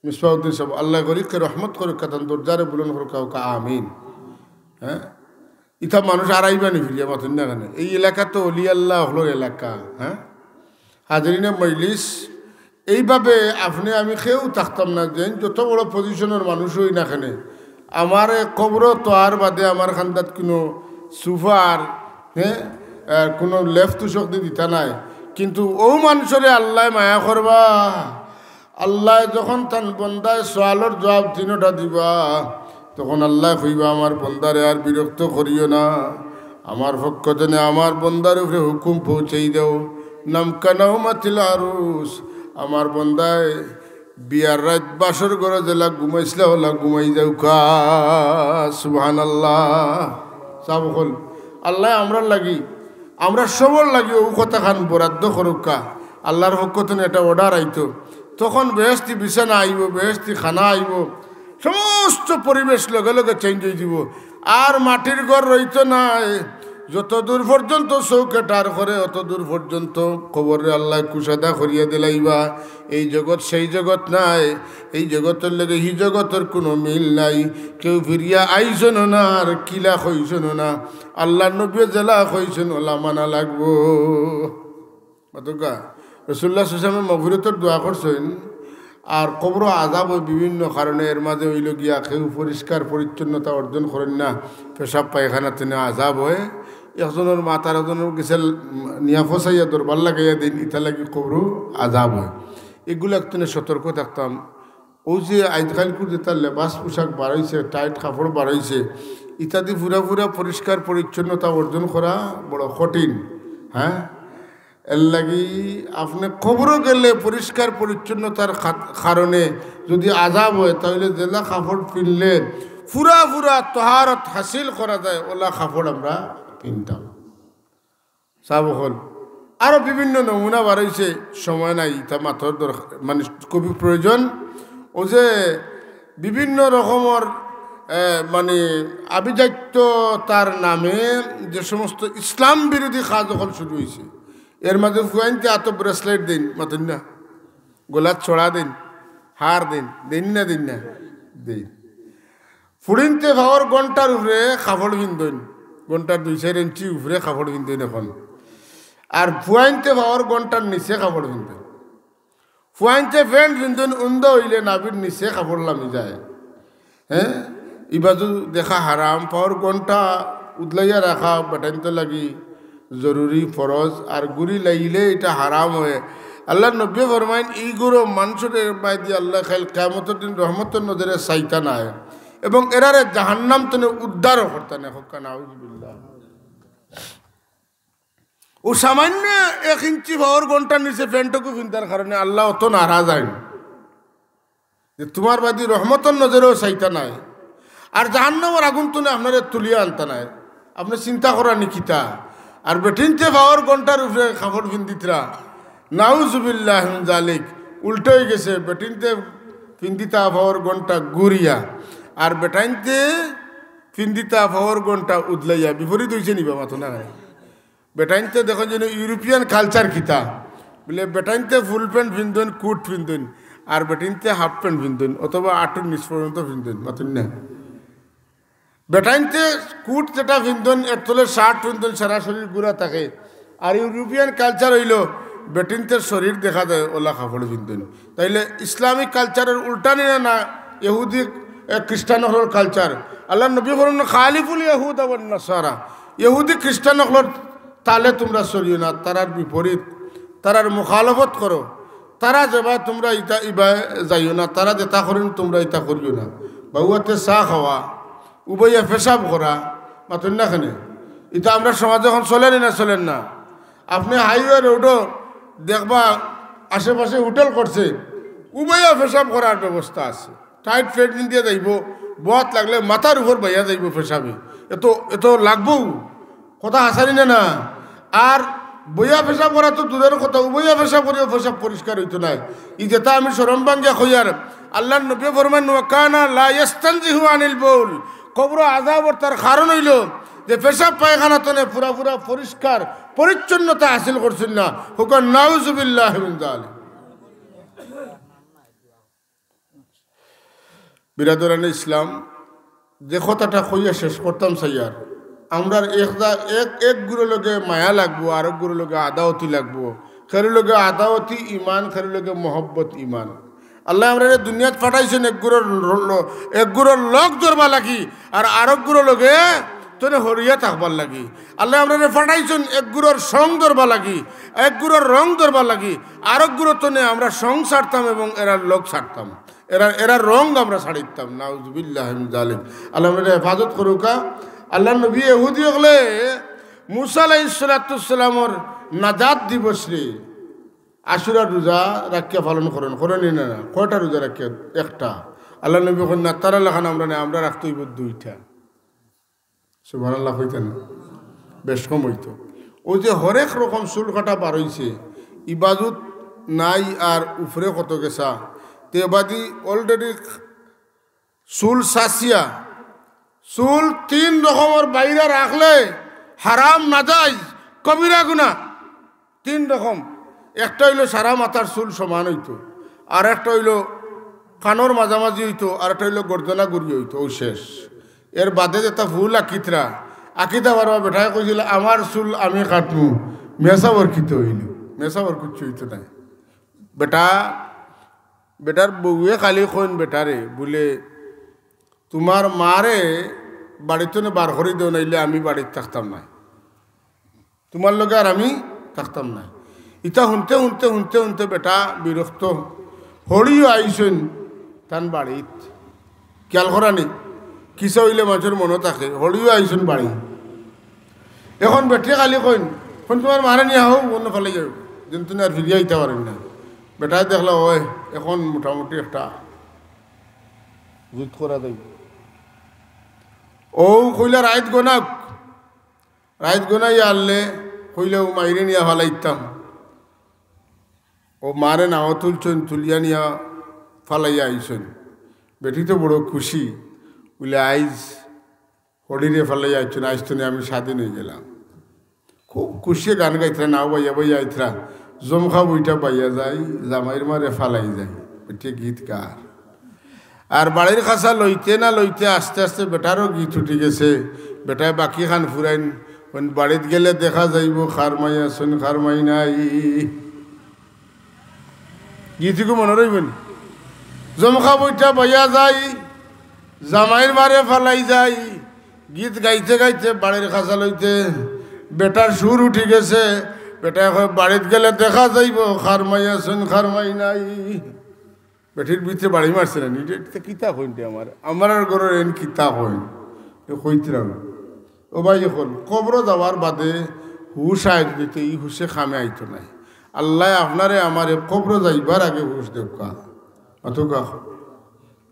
মিসবাউদ্দিন সাব, আল্লায় গরিকে রহমত করউক্কা, তান দরজারে বুলন্দ করউক্কা, কউক্কা আমিন। হ্যাঁ, ইতা মানুষ আর আইবা নি ফিরিয়া, মাতইন না কেনে? এই এলাকা তো অলি আল্লাহ অকলর এলাকা। হ্যাঁ, হাজিরিনে মজলিস, এইভাবে আপনে আমি কেউ থাকতাম না, যেইন যত বড় পজিশনর মানুষ অই না কেনে, আমার কবরো তো আর বাদে আমার কান্দাত কুনু সুফার, হ্যাঁ, আহ, কুনু লেফ তুষক দি দিতা নায়, কিন্তু অউ মানষরে আল্লায় মায়া করবা। আল্লায় যখন তান বন্দায় সওয়ালর জুয়াব তিনোটা দিবা, তখন আল্লায় কইবা, "আমার বন্দারে আর বিরক্ত করিও না, আমার পক্ষ থনে আমার বন্দার উপরে হুকুম পৌঁছাই দেও।" নামকা নাওমাতিল আরুস, আমার বন্দায় বিয়ার রাইত বাসর ঘরো যেলা ঘুমাইছলা, অলা ঘুমাই যাউক্কা। সুবহানাল্লাহ। সাব অকল, আল্লায় আমরার লাগি, আমরা সবর লাগি অউ কথাখান বরাদ্দ করউক্কা। আল্লাহর পক্ষ থনে একটা order আইতো, তখন বেহেশতি বিছানা আইবো, বেহেশতি খানা আইবো, সমস্ত পরিবেশ লগে লগে change অইযিবো। আর মাটির ঘর রইতো নায়। যত দূর পর্যন্ত চউখে ঠার করে, অত দূর পর্যন্ত কবররে আল্লায় কুশাদা করিয়া দিলাইবা। এই জগৎ সেই জগৎ নায়, এই জগতর লগে হি জগতর কুনু মিল নাই। কেউ ফিরিয়া আইছইন না, আর কিলা কইছইন না। আল্লাহর নবীয়ে যেলা কইছইন, অলা মানা লাগবো। মাতউক্কা, রাসুলুল্লাহ সাল্লাল্লাহু আলাইহি ওয়াসাল্লামে মাগফিরাতর দোয়া করছইন, আর কবরো আজাব অয় বিভিন্ন কারণে। এর মাঝে অইলো গিয়া কেউ পরিষ্কার পরিচ্ছন্নতা অর্জন করইন না, পেশাব পায়খানা থনে আজাব অয়। একজনর মাথার একজনর গেছে নিয়া ফসাইয়া দরবার লাগাইয়া দেইন, ইতা লাগি কবরো আজাব অয়। এগুলা থনে সতর্ক থাকতাম। অউ যে আইজকাইলকুর যেতা লেবাস পোশাক বারইছে, টাইট কাপড় বারইছে, ইতাদি পুরা পুরা পরিষ্কার পরিচ্ছন্নতা অর্জন করা বড় কঠিন। হ্যাঁ, এর লাগি আপনে কবরো গেলে পরিষ্কার পরিচ্ছন্নতার খা-, কারণে যদি আজাব অয়, তাইলে যেলা কাপড় পিনলে পুরা পুরা তহারত হাসিল করা যায়, অলা কাপড় আমরা পিনতাম। সাব অকল, আরো বিভিন্ন নমুনা বারইছে, সময় নাই, ইতা মাতর দরকার, মানে, খুবই প্রয়োজন। অউ যে বিভিন্ন রকমর, এ, মানে, আভিজাত্যতার নামে যে সমস্ত ইসলাম বিরোধী কাজ অকল শুরু অইছে, এর মাঝে ফুয়াইন্তে আতো bracelet দেইন, মাতইন না, গলাত ছড়া দেইন, হার দেইন, দেইন না, দেইন না, দেইন। ফুড়িন্তে পাওর ঘন্টার উপরে কাপড় পিন্দইন, ঘন্টার দুই চাইর ইঞ্চি উপরে কাপড় পিন্দইন অখন। আর ফুয়াইন্তে পাওর ঘন্টার নিচে কাপড় পিন্দইন। ফুয়াইন্তে প্যান্ট পিন্দইন, উন্দা অইলে নাভির নিচে কাপড় লামি যায়। হ্যাঁ, ইবাজু দেখা হারাম, পাওর ঘন্টা উদলাইয়া রাখা বেটাইন্তর লাগি জরুরি ফরজ, আর গুড়ি লাইলে ইটা হারাম অয়। আল্লার নবীয়ে ফরমাইন, ইগুরে মানষরে বায়দি আল্লায় কাইল কিয়ামতর দিন রহমতর নজরে চাইতা নায়, এবং এরারে জাহান্নাম থনে উদ্ধারও করতা নায়। হক্কা নাউজুবিল্লাহ। অউ সামান্য এক ইঞ্চি পাওর ঘন্টার নিচে প্যান্টকু পিন্দার কারণে আল্লা অত নারাজ অইন যে তুমার বায়দি রহমতর নজরেও চাইতা নায়, আর জাহান্নামর আগুন থনে আপনারে তুলিয়া আনতা নায়। আপনে চিন্তা কররা নি কিতা? আর বেটিন্তে পাওর ঘন্টার উপরে কাপড় পিন্দিতরা, নাউজুবিল্লাহ মিন জালিক, উল্টা অইগেছে। বেটিন্তে পিন্দিতা পাওর ঘন্টা গুড়িয়া, আর বেটাইন্তে পিন্দিতা পাওর ঘন্টা উদলাইয়া, বিপরীত অইছে নি বা? মাতো না। বেটাইন্তে দেখইন যেন European culture কিতা, বুলে বেটাইন্তে full pant পিন্দইন, coat পিন্দইন, আর বেটিন্তে half pant পিন্দইন, অথবা আটুর নিচ পর্যন্ত পিন্দইন, মাতইন না। বেটাইন্তে coat যেটা পিন্দইন, এর তলে shirt পিন্দইন, সারা শরীর গুড়া থাকে। আর European culture অইলো বেটিন্তে শরীর দেখা যায়, অলা কাপড় পিন্দইন। তাইলে Islamic cultureর উল্টা নি না, না, ইহুদি, এ, খ্রিস্টান অকলর culture। আল্লার নবী ফরমাইন, "খালিফুল ইয়াহুদা ওয়ান নাসারা।" ইহুদি খ্রিস্টান অকলর তালে তুমরা চলিও না, তারার বিপরীত, তারার মুখালফত করো। তারা যেবা তুমরা ইতা ইবা যাইও না, তারা যেতা করইন তুমরা ইতা করিও না। বাউয়াতে চা খাওয়া, উবাইয়া পেশাব করা, মাতইন না কেনে? ইতা আমরার সমাজে অখন চলের নি না চলের না? আপনে highway roadও দেখবা আশেপাশে হোটেল করছে, উবাইয়া পেশাব করার ব্যবস্থা আছে। Tight pant পিন্দিয়া যাইবো, বওয়াত লাগলে মাথার উপর বাইয়া যাইবো পেশাবে। এত, এত লাগবো, কথা হাছা নি না, না? আর বইয়া পেশাব করা তো দূরের কথা, উবাইয়া পেশাব করিও পেশাব পরিষ্কার অইতো নায়। ই যেতা আমি শরম ভাঙ্গিয়া কইয়ার, আল্লার নবীয়ে ফরমাইন, "ওয়া কানা লা ইয়াস্তানজিহু আনিল বাউল।" কবরো আজাবর তার কারণ অইলো যে পেশাব পায়খানা থনে পুরা পুরা পরিষ্কার পরিচ্ছন্নতা হাসিল করছইন না। হক্কা নাউজুবিল্লাহ মিন জালিক। বিরাদরানে ইসলাম, যে কথাটা কইয়া শেষ করতাম চাইয়ার, আমরার এক দা-, এক, এক গুরুর লগে মায়া লাগবো, আরক গুরুর লগে আদাওতি লাগবো। কেউর লগে আদাওতি ইমান, কেউর লগে মহব্বত ইমান। আল্লায় আমরারে দুনিয়াত পাঠাইছইন এক গুরুর ল-, ল-, এক গুরুর লগ ধরবার লাগি, আর আরক গুরুর লগে থনে হরিয়া থাকবার লাগি। আল্লায় আমরারে পাঠাইছইন এক গুরুর সং ধরবার লাগি, এক গুরুর রং ধরবার লাগি, আরক গুরু থনে আমরা সং ছাড়তাম এবং এরার লগ ছাড়তাম। এরা, এরা রং আমরা ছাড়িতাম, নাউজুবিল্লাহ মিন জালিক। আল্লায় আমরারে হেফাজত করুক্কা। আল্লার নবী ইহুদি অকলে মুসা আলাইহিস সালাতু ওয়াস সালামর নাজাত দিবসরে আশুরার রোজা রাখিয়া পালন করইন, করইন নি না, না? কয়টা রোজা রাখিয়া? একটা। আল্লার নবী কইন, "না, তারার লাখান আমরা নায়, আমরা রাখতে অইবো দুইটা।" সুবহানাল্লাহ কইতা না? বেশ কম অইতো। অউ যে হরেক রকম চুল কাটা বারইছে, ইবাজুত নাই আর উপরে কত গেছা, তে বাদি already চুল চাচিয়া, চুল তিন রকমর বাইরা রাখলে হারাম, নাজাইজ, কবিরা গুনা। তিন রকম। একটা অইলো সারা মাথার চুল সমান অইতো, আর একটা অইলো কানর মাঝামাঝি অইতো, আর একটা অইলো গর্দনা গুড়ি অইতো, অউ শেষ। এর বাদে যেতা ফুল আকিতরা, আকিতা বারবার বেটায় কইছিল, "আমার চুল আমি কাটমু।" মেসাবর কিতা অইলো? মেসাবর কিচ্ছু অইতো নায়। বেটা বেটার বউয়ে খালি কইন বেটারে, বুলে, "তুমার মারে বাড়িত থনে বার করি দেও, নাইলে আমি বাড়িত থাকতাম নায়, তুমার লগে আর আমি থাকতাম নায়।" ইতা হুনতে হুনতে হুনতে হুনতে বেটা বিরক্ত, হড়িও আইছইন তান বাড়িত। খিয়াল করা নি, কিসা অইলে মানষর মনো থাকে, হড়িও আইছইন বাড়ি। এখন বেটিয়ে খালি কইন, "এখন তুমার মারে নিয়া হউ, অন্য ফালাই যাও, যেন তুমি আর ফিরিয়া আইতা পারইন না।" বেটায় দেখলা, "ওই, এখন মোটামুটি একটা জুত করা যাইব।" অউ কইলা, "রাইত গনাউক।" রাইত গনাইয়া আরলে কইলা, "অউ মাইরে নিয়া ফালাইতাম।" অউ মারে নাও তুলছইন, তুলিয়া নিয়া ফালাইয়া আইছইন। বেটি তো বড় খুশি, বুলে, "আইজ হড়িরে ফালাইয়া আইছইন, আইজ থনে আমি স্বাধীন অইগেলাম।" খুব খুশিয়ে গান গাইতরা, নাও বাইয়া বাইয়া আইতরা, "জমখা বইটা বাইয়া যাই, জামাইর মারে ফালাই যাই।" বেটিয়ে গীত গার। আর বাড়ির খাসা লইতে না লইতে আস্তে আস্তে বেটারও গীত উঠি গেছে। বেটায় বাকি খান ফুরাইন, কইন, "বাড়িত গেলে দেখা যাইব খার মাই আছইন, খার মাই নাই।" গীতগু মনো রইব নি? "জমখা বইটা বাইয়া যাই, জামাইর মারে ফালাই যাই।" গীত গাইতে গাইতে বাড়ির খাসা লইতে বেটার সুর উঠি গেছে। বেটায় কয়, "বাড়িত গেলে দেখা যাইব খার মাই আছইন, খার মাই নাই।" বেটির ভিতরে বাড়ি মারছে না নি, "ইটা, ইটা কিতা কইন রে আমার, আমার আর ঘরর এন কিতা কইন?" এ কইতরাম। ও ভাই, এখন কবরো যাওয়ার বাদে হুশ আয় যদি, তে ই হুশে কামে আইতো নায়। আল্লায় আপনারে আমারে কবরো যাইবার আগে হুশ দেউক্কা। অতকা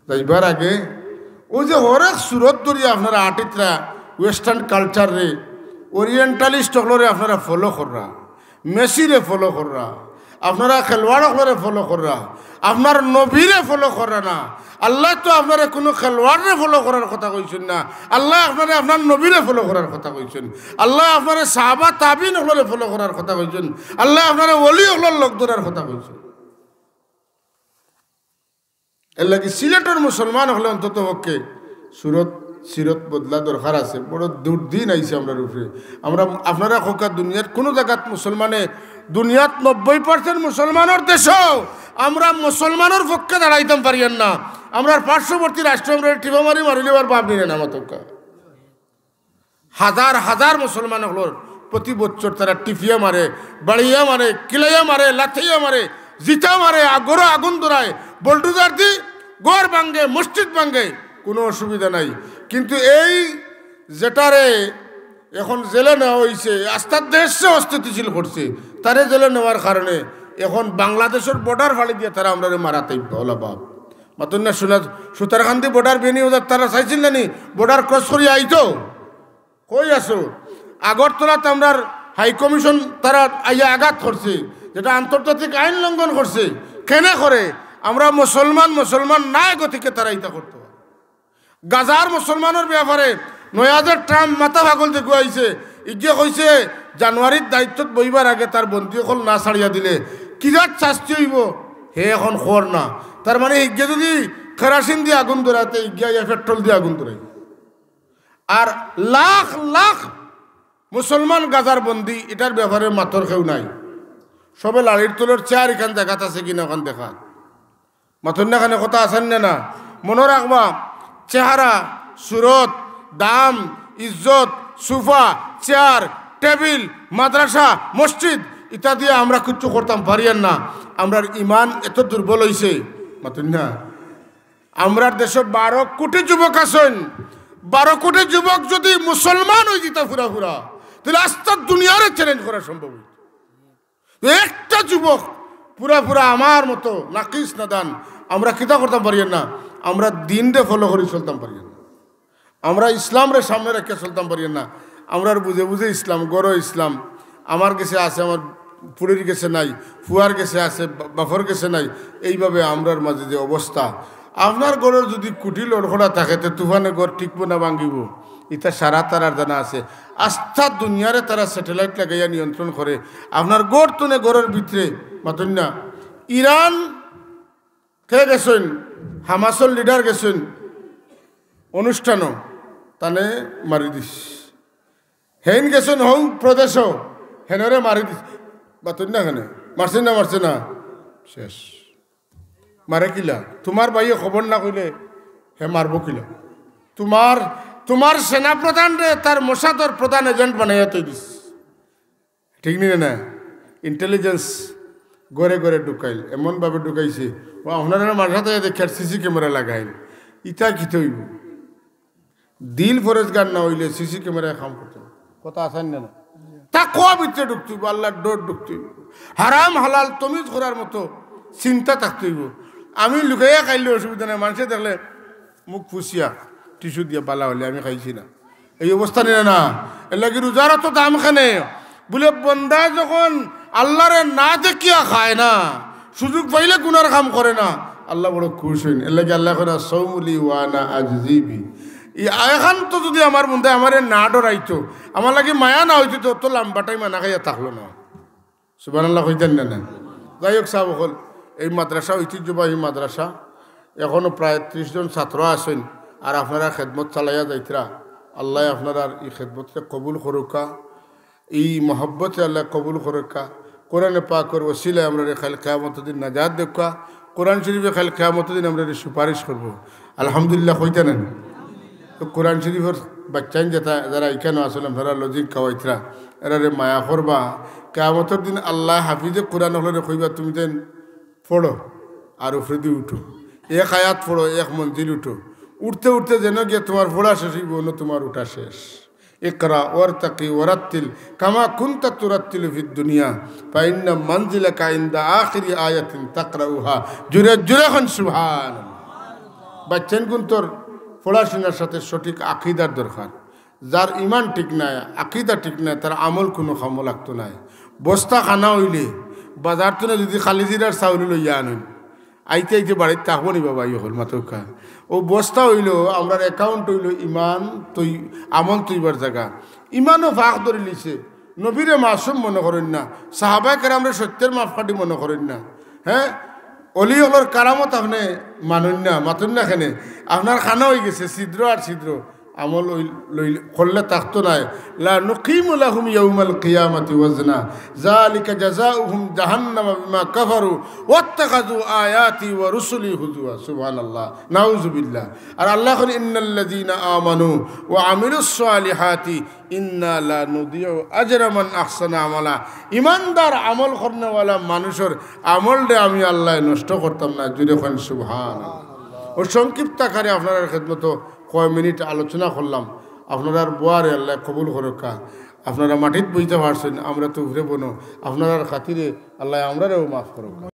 যাইবার আগে অউ যে হরেক সুরত ধরি আপনারা আটিতরা, western culture রে, orientalist অকলরে আপনারা follow কররা, মেসিরে follow কররা, আপনারা খেলোয়াড় অকলরে follow কররা, আপনার নবীরে follow কররা না। আল্লায় তো আপনারে কুনু খেলোয়াড়রে follow করার কথা কইছইন না, আল্লায় আপনারে আপনার নবীরে follow করার কথা কইছইন। আল্লায় আপনারে সাহাবা তাবিন অকলরে follow করার কথা কইছইন, আল্লায় আপনারে ওলি অকলর লগ ধরার কথা কইছইন। এরলাগি সিলেটর মুসলমান অকলে অন্তত পক্ষে সুরত, সিরত বদলা দরকার আছে। বড় দুর্দিন আইছে আমরার উপরে। আমরা, আপনারা কউক্কা, দুনিয়াত কুনু জাগাত মুসলমানে, দুনিয়াত নব্বই percent মুসলমানর দেশও আমরা মুসলমানর পক্ষে দাঁড়াইতাম পারিয়ার না। আমরার পার্শ্ববর্তী রাষ্ট্র আমরারে টিপা মারি মারিলেও আর বাপ নিরে না মাতউক্কা। হাজার হাজার মুসলমান অকলর প্রতি বছর তারা টিপিয়া মারে, বাড়িয়া মারে, কিলাইয়া মারে, লাথাইয়া মারে, জিতা মারে, আ-, ঘরো আগুন ধরায়, বুলডোজার দি ঘর ভাঙ্গে, মসজিদ ভাঙ্গে, কুনু অসুবিধা নাই। কিন্তু এই যেটারে এখন জেলে নেওয়া অইছে, আস্তা দেশরে অস্থিতিশীল করছে, তারে জেলে নেওয়ার কারণে এখন বাংলাদেশর border ফাড়ি দিয়া তারা আমরারে মারাত আইবা, ওলা বাপ। মাতইন না, শোনা, সুতারকান্দি border, বিয়ানীবাজার তারা চাইছিল না নি border cross করি আইতো? কই আছো? আগরতলাত আমরার হাই কমিশন তারা আইয়া আঘাত করছে, যেটা আন্তর্জাতিক আইন লঙ্ঘন করছে। কেনে করে? আমরা মুসলমান, মুসলমান নায়, গতিকে তারা ইতা করতো। গাজার মুসলমানর ব্যাপারে নয়া যে ট্রাম্প মাথা পাগল দেখুয়া আইছে, ইগিয়ে কইছে জানুয়ারির দায়িত্বত বইবার আগে তার বন্দি অকল না ছাড়িয়া দিলে কিজাত শাস্তি অইবো, হে এখন কর না। তার মানে ইগিয়ে যদি কেরাসিন দিয়া আগুন ধরাইতে, ইগিয়ে আইয়া পেট্রোল দিয়া আগুন ধরাই। আর লাখ লাখ মুসলমান গাজার বন্দি, ইটার ব্যাপারে মাতর কেউ নাই। সবে লাড়ির তলর চেয়ার ইখান জাগাত আছে কিনা অখান দেখা। মাতইন না কেনে, কথা আছে না না? মনো রাখবা, চেহারা, সুরত, দাম, ইজ্জত, সোফা, চেয়ার, টেবিল, মাদ্রাসা, মসজিদ, ইতা দিয়া আমরা কিচ্ছু করতাম পারিয়ার না। আমরার ইমান এত দুর্বল অইছে, মাতইন না। আমরার দেশো বারো কোটি যুবক আছইন, বারো কোটি যুবক যদি মুসলমান অই যিতা ফুরা ফুরা, তাইলে আস্তা দুনিয়ারে challenge করা সম্ভব অইতো। তো একটা যুবক পুরা পুরা আমার মতো নাকিস নাদান, আমরা কিতা করতাম পারিয়ার না? আমরা দিনরে follow করি চলতাম পারিয়ার না, আমরা ইসলামরে সামনে রাখিয়া চলতাম পারিয়ার না। আমরার বুঝে বুঝে ইসলাম, ঘরো ইসলাম, আমার গেছে আছে, আমার ফুড়ির গেছে নাই, ফুয়ার গেছে আছে, বা-, বাপর গেছে নাই। এইভাবে আমরার মাঝে যে অবস্থা, আপনার ঘরর যদি কুটি লড়খড়া থাকে, তে তুফানে ঘর টিকবো না ভাঙ্গিবো, ইতা সারা তারার জানা আছে। আস্তা দুনিয়ারে তারা satellite লাগাইয়া নিয়ন্ত্রণ করে। আপনার ঘর তনে ঘরর ভিতরে, মাতইন না, ইরান কে গেছইন, হামাসর leader গেছইন অনুষ্ঠানো, তানে মারি দিস। হেইন গেছইন হউ প্রদেশো, হেনরে মারি দিস। মাতইন না কেনে, মারছে না, মারছে না, শেষ। মারে কিলা? তুমার ভাইয়ে খবর না কইলে হে মারবো কিলা? তুমার, তুমার সেনাপ্রধানরে তার মোসাদর প্রধান এজেন্ট বানাইয়া থই দিছে, ঠিক নি না? ইন্টেলিজেন্স ঘরে ঘরে ঢুকাইল, এমনভাবে ঢুকাইছে, ও আপনারা মাঝে দেখি আর সিসি ক্যামেরা লাগাইল। ইতা কিতা অইবো? দিল পরেজগার না অইলে সিসি ক্যামেরায় কাম করতো না। কথা আছে না? না, তাকওয়া ভিতরে ঢুকতে অইবো, আল্লাহর ডর ঢুকতে অইবো, হারাম হালাল তমিজ করার মতো চিন্তা থাকতে অইবো। আমি লুকাইয়া খাইলে অসুবিধা নাই, মানষে দেখলে মুখ ফুসিয়া টিস্যু দিয়া বালা অইলে আমি খাইছি না, এই অবস্থা নি না? এর লাগি রোজারও তো দাম খানে। বুলে বন্দা যখন আল্লাহরে না দেখিয়া খায় না, সুযোগ পাইলে গুনার কাম করে না, আল্লাহ বড় খুশ অইন। এর লাগি আল্লাহ কইরা, "সৌমুলি ওয়ানা আজজিবি।" ই এখান তো যদি আমার বন্দায় আমারে না ডরাইতো, আমার লাগি মায়া না অইতো, তো অত লম্বা টাইম না খাইয়া থাকলো না। সুবহানাল্লাহ কইতেন না, না? যাই হোক সাব অকল, এই মাদ্রাসা, ঐতিহ্যবাহী মাদ্রাসা, এখনো প্রায় ত্রিশ জন ছাত্র আছইন, আর আপনারা খেদমত চালাইয়া যাইতরা। আল্লাহ আপনারার ই খেদমতরে কবুল করুক্কা, ই মহব্বতরে আল্লাহ কবুল করুক্কা। কোরআনে পাকর ওসিলায় আমরারে কাইল কিয়ামতর দিন নাজাত দেউক্কা। কোরআন শরীফে কাইল কিয়ামতর দিন আমরারে সুপারিশ করবো। আলহামদুলিল্লাহ কইতেন না? তো কোরআন শরীফর বাচ্চাইন যেতা, যারা ইখানো আছইন, আপনারা লজিক খাওয়াইতরা, এরারে মায়া করবা। কিয়ামতর দিন আল্লাহ হাফিজে কোরআন অকলরে কইবা, "তুমি যেন পড়ো, আর উপরেদি উঠো, এক আয়াত পড়ো, এক মঞ্জিল উঠো।" উঠতে উঠতে যেন গিয়া তুমার পড়া শেষ অইবো, অনো তুমার উঠা শেষ। ইকরা ওয়ারতাকি ওয়ারাত্তিল কামা কুনতা তুরাত্তিলু ফিদ দুনিয়া, ফাইন্না মানজিলাকা ইনদা আখিরি আয়াতিন তাকরাউহা। জুরে জুরে কইন সুবহানাল্লাহ। বাচ্চাইন গুনতর পড়াশোনার সাথে সঠিক আকিদার দরকার। যার ইমান ঠিক নাই, আকিদা ঠিক নাই, তার আমল কুনু কামো লাগতো নায়। বস্তা খানা অইলে বাজার থনে যদি কালিজিরার চাউল লইয়া আনইন, আইতে আইতে বাড়িত থাকবো নি বা ভাই অকল, মাতউক্কা। অউ বস্তা অইলো, আমরার অ্যাকাউন্ট অইলো ইমান তৈ-, আমল তৈবার জাগা। ইমানও ফাঁক ধরিলিছে, নবীরে মাসুম মনো করইন না, সাহাবায়ে কেরামরে সত্যের মাপকাঠি মনো করইন না। হে, অলি অকলর কারামত আপনে মানইন না, মাতইন না কেনে? আপনার খানা অইগেছে ছিদ্র আর ছিদ্র। আমল অইল-, লইল-, করলে থাকতো নায়। লা নুকিমু লাহুম ইয়াউমাল কিয়ামাতি ওয়াজনা। যালিকা জাযাউহুম জাহান্নামু বিমা কাফারু ওয়াত্তাখাযু আয়াতি ওয়া রুসুলি হুজুয়া। সুবহানাল্লাহ। নাউজুবিল্লাহ। আর আল্লাহ কইন, "ইন্নাল্লাযীনা আমানু ওয়া আমিলুস সালিহাতি ইন্না লা নুদিউ আজরা মান আহসানা আমালা।" ইমানদার আমল করনেওয়ালা মানুষর আমলরে আমি আল্লায় নষ্ট করতাম না। জুরে কইন সুবহানাল্লাহ। অউ সংক্ষিপ্ত আকারে আপনারার খেদমতো কয় মিনিট আলোচনা করলাম। আপনারার বয়ারে আল্লায় কবুল করউক্কা। আপনারা মাটিত বইতা পারছইন, আমরা তো উপরে বনো। আপনারার খাতিরে আল্লায় আমরারেও মাফ করউক্কা।